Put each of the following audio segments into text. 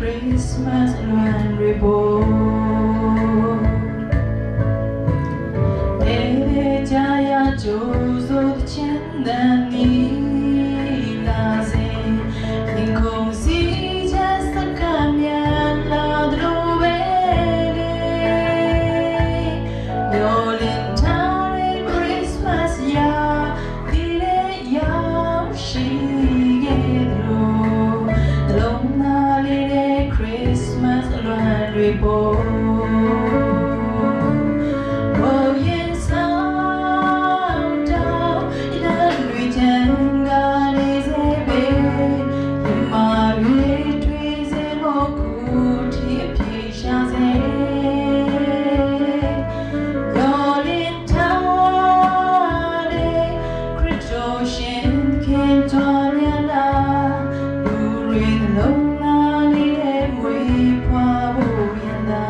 Christmas လွန်တွေပေါ်တေကြရကြိုးစိုးချင်းတန်နီလာစဉ်ရင်ခုန်စီချက်စကမြန်လာတို့ပဲလေမျောလင့်ထားတဲ့ Christmas ရာဒီလေရောက်ရှိခဲ့သူလုံးသားလေးတဲ့ Christmas လွန်တွေပေါ် 我愿上到那绿天咖喱在背，马瑞推在我哭啼皮下在，要连他的ခရစ်တော်ရှင်ခင်တော်မြတ်လာလူတွေနှလုံးသားလေးနဲ့မွေးဖွားဖို့ရန်သာ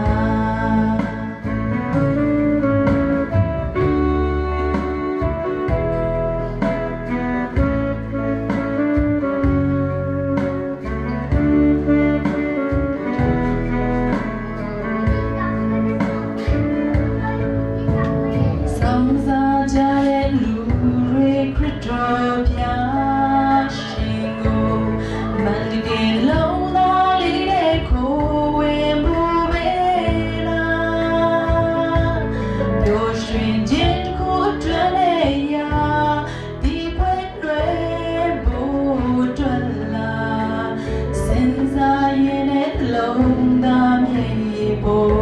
ဆောင်စားကြတဲ့လူတွေခရစ်တော်ဖျားရှင်ကိုမန္တလေးလုံးသားလေးတဲ့ခိုးဝင်ဖို့ပဲလားပျော်ရွှင်ခြင်းတစ်ခုအတွက်နဲ့ရာဒီပွင့်တွေဖို့အတွက်လားစင်စားရင်နဲ့လုံးသားမြေပေါ်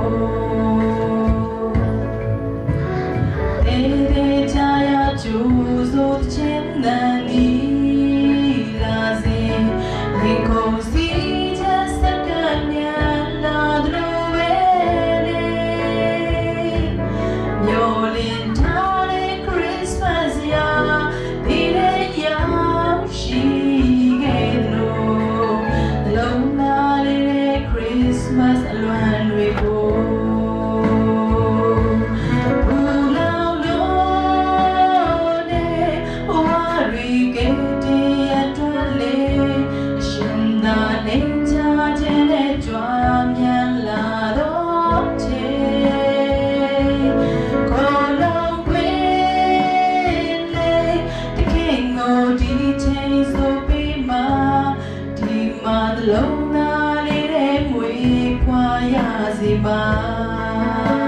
တေတေချာယာကျူဆိုချင်းနန်နီလာစဉ်ရင်ခုန်စီချက်စကမြန်လာတို့ပဲလေမျိုးလင်ထားတဲ့ Christmas ရာဒီလေရောက်ရှိခဲ့တို့လုံးသားလေးတဲ့ Christmas အလွန်တွေကို ဘူလောင်လို့နေဝါရီကေတီအတွက်လေရှင်သာနေချခြင်းနဲ့ကြွားမြန်လာတော့ချေကိုလုံးခွင်လေတခင်ကိုဒီချိန်ဆိုပြီးမှဒီမှာတလုံးသားလေးတဲ့မွေဖွာရစီပါ။